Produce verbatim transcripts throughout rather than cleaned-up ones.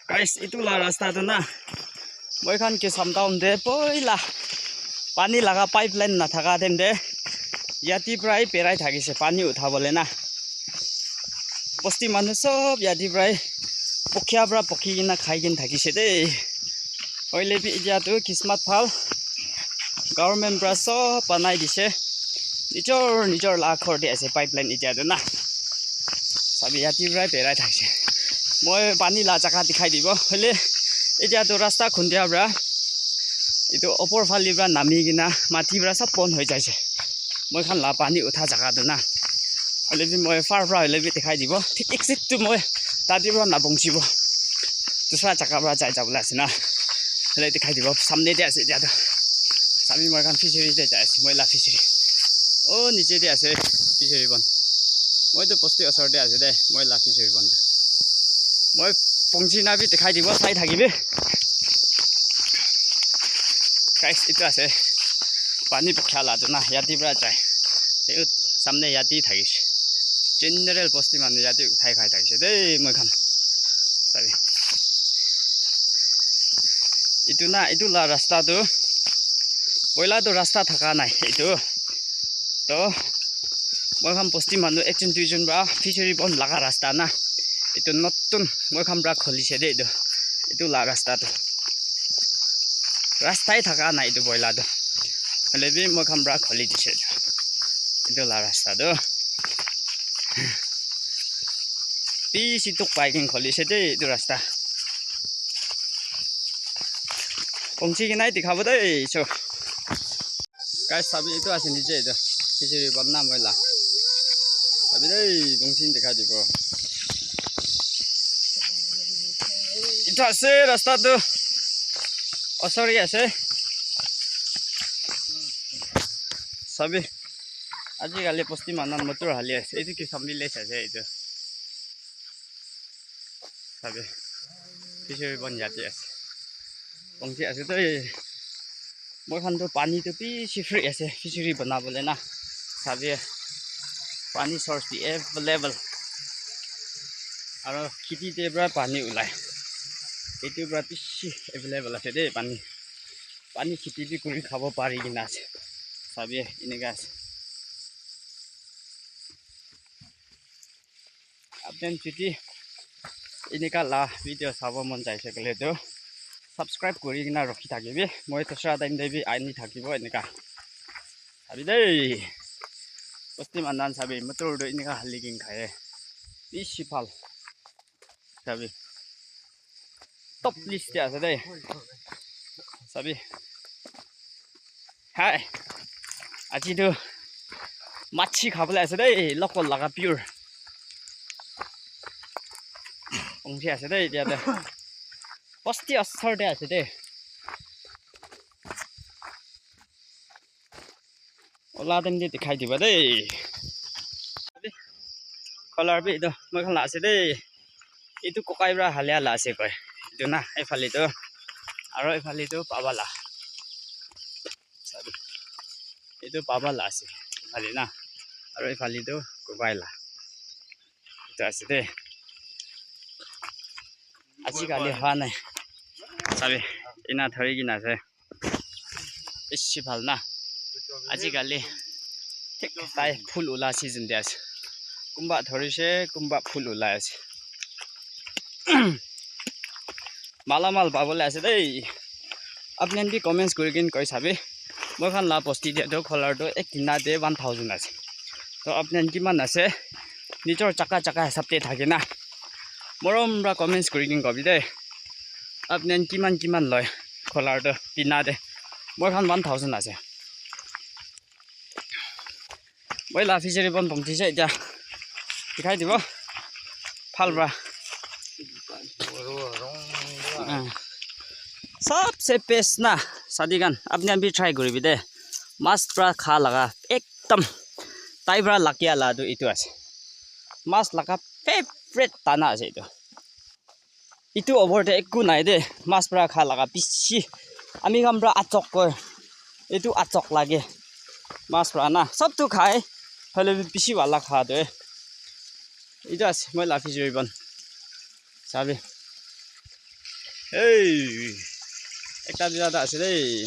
Guys, itu la rasta tu na, moi khan Kisam town te poila pani laga pipeline nathaka time te yate pra hi berai thakise pani uthabole na. Bosti manu sob yate pra hi pokhia pra pokhi kena khai kena thakise de. Hoile bi etia tu kismat bhal, government pra sob banai dise. Nijor nijor la ghor te ase pipeline etia tu na. Sabi yate pra berai thakise. Moi pani la jaka dikhai dibo. Hoile etia tu rasta khundia pra etu opor phale pra nami kena mati pra sob bon hoi jaise. Moi khan la pani utha jaka tu na. Hoile bi moi far pra hoile bi dikhai dibo. Thik exit tu moi tate pra nabongchibo. Dusra jaka pra jai jabole ase na. Hoile dikhai dibo. Samne te ase etia tu. Sabi moi khan fishery te jai ase. Moi la fishery. Oh, niche te ase fishery pond. Moi tu bosti osor te ase de. Moi la fishery pond tu. Moi pongchi na bi dikhai dibo. Sai thakibi. Guys, itu ase. Pani bukha la tu na. Yate pra jai. Etu samne yate thakise. General bosti manu yate uthai khai thakise de moi khan. Sabi. Itu na, itu la rasta tu. Poila tu rasta thaka nai. Itu. To, moi khan bosti manu ekjon duijon pra fishery pond laga rasta na. Itu notun moi khan pra khulise de itu. Itu la rasta tu. Rasta hi thaka nai itu poila tu. Hoile bi moi khan pra khuli dise itu. Itu la rasta tu. Bishi tuk pai kena khulise de itu rasta. Pongchi kena hi dikhabo de, so. Guys, sabi itu ase niche itu. Fishery pond na moi la. Sabi de, pongchi dikhai dibo. Itu ase rasta tu. Osori ase. Sabi. Ajikali bosti manu motor hali ase. Itu Kisam village ase itu. Sabi. Fishery pond yate ase. Pongchi ase to. Moi khan tu pani tu bishi free ase. Fishery banabole na. Sabi. Pani source bi available. Aro kheti te pra pani ulai. Etu pra bishi available ase de pani. Pani kheti bi kuri khabo pari kena ase. Sabi enika ase. Apni khan jodi enika la video sabo mon jaise koile tu subscribe kuri kena rakhi thakibi. Moi dusra time te bi ani thakibo enika. Sabi de. Bosti manu khan sabi motor tu enika hali kena khai. Bishi bhal. Sabi. Top list te ase de. Sabi. Hai. Aji tu machi khabole ase de, local laga pure. Ongsi ase de, etia de. Bosti osor te ase de. Ola time te dikhai diba de. Color bi etu moi khan la ase de. Etu kokai pra halia la ase koi. Etu na, ephale tu. Aro ephale tu baba la. Sabi. Etu baba la ase. Ephale na. Aro ephale tu kokai la. Etu ase de. Ajikali hoa nai. Sabi. Ena thori kena ase. Bishi bhal na. Ajikali thik tai phul ula season te ase. Kunba dhorise, kunba phul ulai ase. Mala mal pabole ase dei. Apni khan bi comments kuri kena koi sabi. Moi khan la bosti te toh color toh ek tina te one thousand ase. Toh apni khan kiman ase? Nijor jaka jaka hisab te thake na. Morom pra comments kuri kena kobi dei. Apni khan kiman kiman loi color toh tina te? Moi khan one thousand ase. Moi la fishery pond pongchise etia. Dikhai dibo. Bhal pra. Ah. Sabse best na, sadi khan. Apni khan bi try kuribi de. Mas pra kha laga. Ekdam. Tai pra lagia la tu etu ase. Mas laga favorite dana ase etu. Etu opor te ekku nai de, mas pra kha laga bishi. Ami khan pra achok koi. Etu achok lage. Mas pra na. Sob tu khai. Hoile bi bishi wala kha de. Etu ase, moi la fishery pond. Sabi. Hey, ekta duita ta ase dei,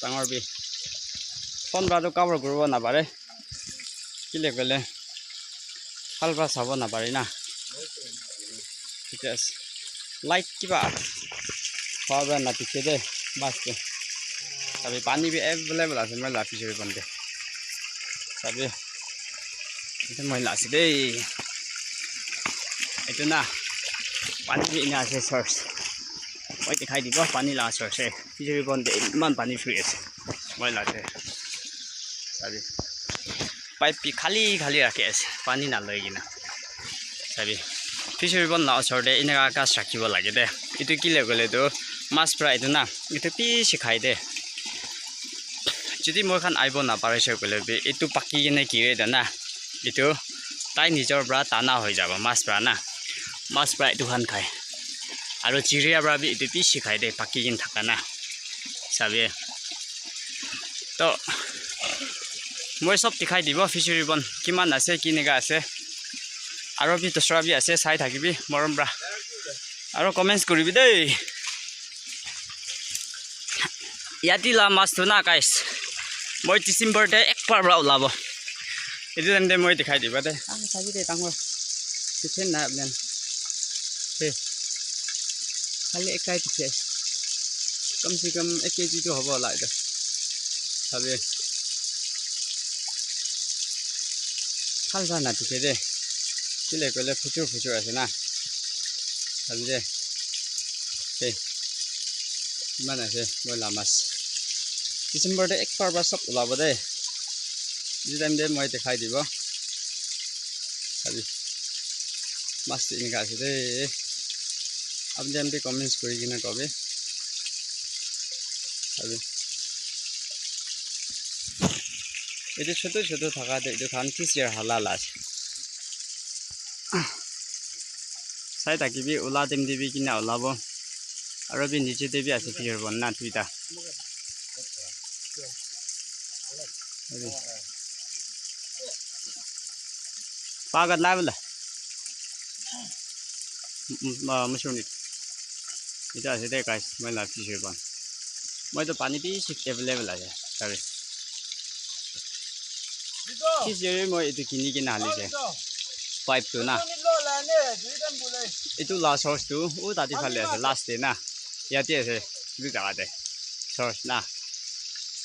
dangor bi. Phone pra tu cover kuribo napare. Kile koile, bhal pra sabo napare na. Thik ase. Light kiba bhal pra nadikhe de, mas tu. Sabi pani bi available ase, moi la fishery pond te. Sabi, etu moi la ase dei. Etu na, pani bi ena ase source. Moi dikhai dibo pani la source. Fishery pond te eman pani free ase. Moi la ase. Sabi. Pipe bi khali khali rakhi ase. Pani na loi kena. Sabi. Fishery pond la osor te eneka ghas rakhibo lage de. Etu kile koile tu mas pra etu na. Etu bishi khai de. Jodi moi khan aibo naparise koile bi, etu paki kene gire de na, etu tai nijor pra tana hoi jabo, mas pra na, mas pra etu khan khai, aro chiria pra bi etu bishi khai de, paki kene thaka na, sabi. To moi sob dikhai dibo, fishery pond kiman ase, kineka ase, aro bi dusra bi ase, sai thakibi morom pra, aro comments kuribi dei. Yati la mas tu na, guys. Moi December te ek bar pra ulabo. Etu time te moi dikhai dibo de. Ah, sabi de dangor. Kitchen na apnan. Hey. Khali ektai dikhe. Kam se kam ek K G tu hobo la etu. Sabi. Bhal pra nadikhe de. Kile koile phuchur phuchur ase na. Sabi de. Hey. Iman ase moi la mas. December te ek bar pra sob ulabo de. Etu time te moi dikhai dibo. Sabi. Mas tu eneka ase de. Apni khan bi comments kuri kena kobi. Sabi. Etu chotu chotu thaka de etu khan kiss year hala la ase. Sai thakibi ula time te bi kina ulabo. Aro bi niche te bi ase pier bon na duita. Pagat la bela. Mushroom ni. Etu ase de guys, moi la fishery pond. Moi to pani bishi available ase, sabi. Fishery moi etu kini kena hali se. Pipe tu na. Etu la source tu, u tate phale ase, last te na. Yate ase, etu jaga te. Source na.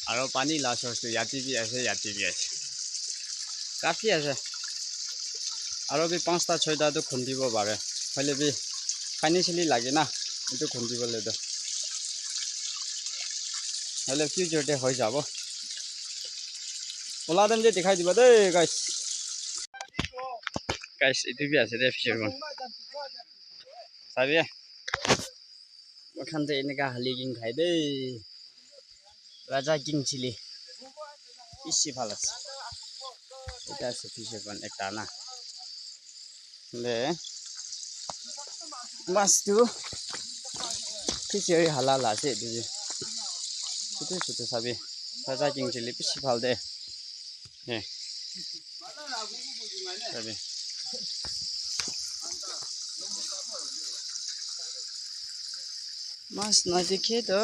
Aro pani la source tu yate bi ase, yate bi ase. Kafi ase. Aro bi panchta, choita tu khundibo pare. Hoile bi financially lage na, etu khundibole tu. Hoile future te hoi jabo. Ola time te dikhai diba de, guys. Guys, etu bi ase de, fisher pond. Sabi? Moikhan te eneka hali king khai de. Raja king chili. Bishi bhal ase. Eta ase fisher pond ekta na. De, mas tu fishery halal ase etu bi. Chutu chutu sabi. Raja king chili bishi bhal de. Eh. Sabi. Mas na dikhe to.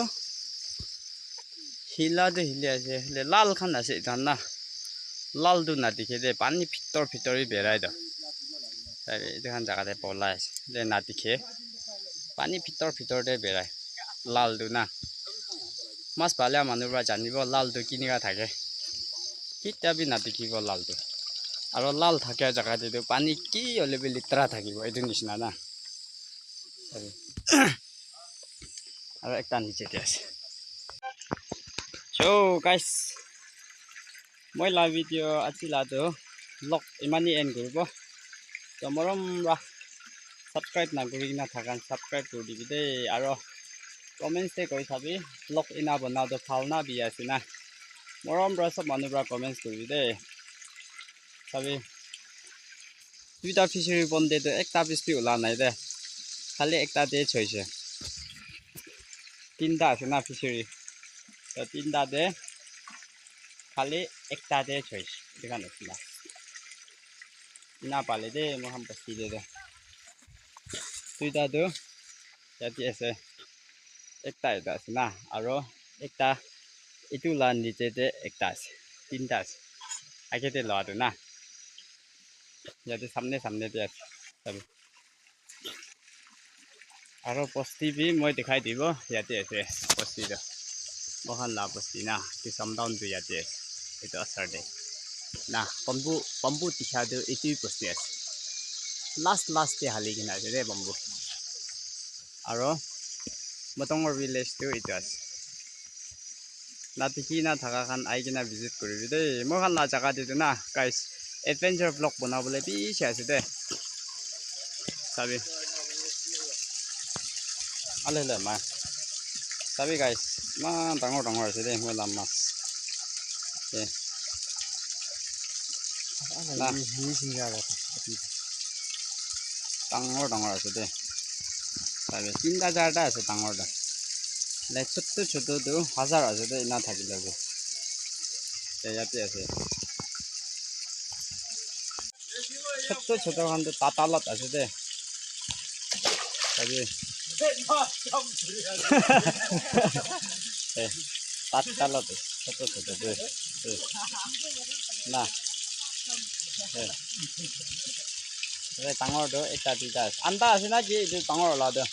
Hila tu hili ase. Le lal khan ase etu khan na. Lal tu na dikhe de. Pani bhitor bhitor hi berai to. Sabi, etu khan jaga te polai ase. Le na dikhe. Pani bhitor bhitor te berai. Lal tu na. Mas pala manu para janibo lal tu kinika thake. Kitia bi nadikhibo lal tu. Aro lal thakia jaga te tu pani ki hoile bi letera thakibo, etu nishina na. Aro ekta niche te ase. So guys, moi la video aji la tu vlog imani end kuribo. To morom ra subscribe na kuri kena thakan subscribe kuri dibi de. Aro comments te koi sabi, vlog ena bana to bhal na biya ase na. Morom pra sob manu pra comments kuribi de. Sabi, duita fishery pond te to ekta piece bi ula nai de. Khali ekta te choise. Tinta ase na fishery. To tinta te khali ekta te choise. Etu khan ase na. Ena pale de, moi khan bosti te de. Duita tu yate ase. Ekta etu ase na, aro ekta etu la niche te ekta ase, tinta ase. Age te loa tu na. Yate samne samne te ase. Sabi. Aro bosti bi moi dikhai dibo, yate ase bosti tu. Moikhan la bosti na, Kisam town tu yate ase. Etu asar te. Na, bamboo, bamboo dikha tu etu bosti ase. Last, last te hali kena ase de bamboo. Aro Matangor village tu etu ase. Na dikhi na thaka khan ahi kena visit kuribi de. Moi khan la jaga te tu na, guys, adventure vlog banabole bishi ase de. Sabi. Ale le ma. Sabi guys, iman dangor dangor ase de, moi la mas. Eh. Na. Dangor dangor ase de. Sabi, tinta charta ase dangor dangor. Like chotu chotu tu hajar ase de, ina thaki jawo. Te yate ase. Chotu chotu khan tu tatalat ase de. Sabi. Eh, tatalat ase. Chotu chotu tu. Eh. Na. Eh. Ase dangor tu ekta duita ase. Anta ase na ki etu dangor wala tu?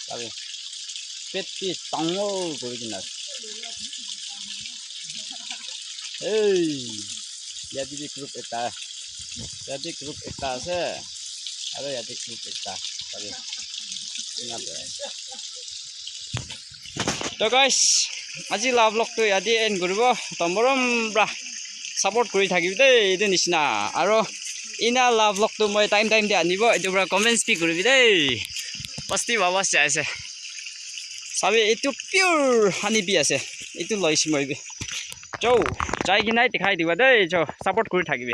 Sabi. Pet piece dangor kuri kena ase. Hey. Yate bi group ekta. Yate group ekta ase. Aro yate group ekta. Sabi. Ena tu. To guys, aji la vlog tu yate end kuribo. To morom pra support kuri thakibi de, etu nishina. Aro ena la vlog tu moi time time te anibo, etu pra comments bi kuribi de. Bosti baba jai ase. Sabi, etu pure honey bee ase. Etu loise moi bi. Chou, jai kena dikhai diba de, chou, support kuri thakibi.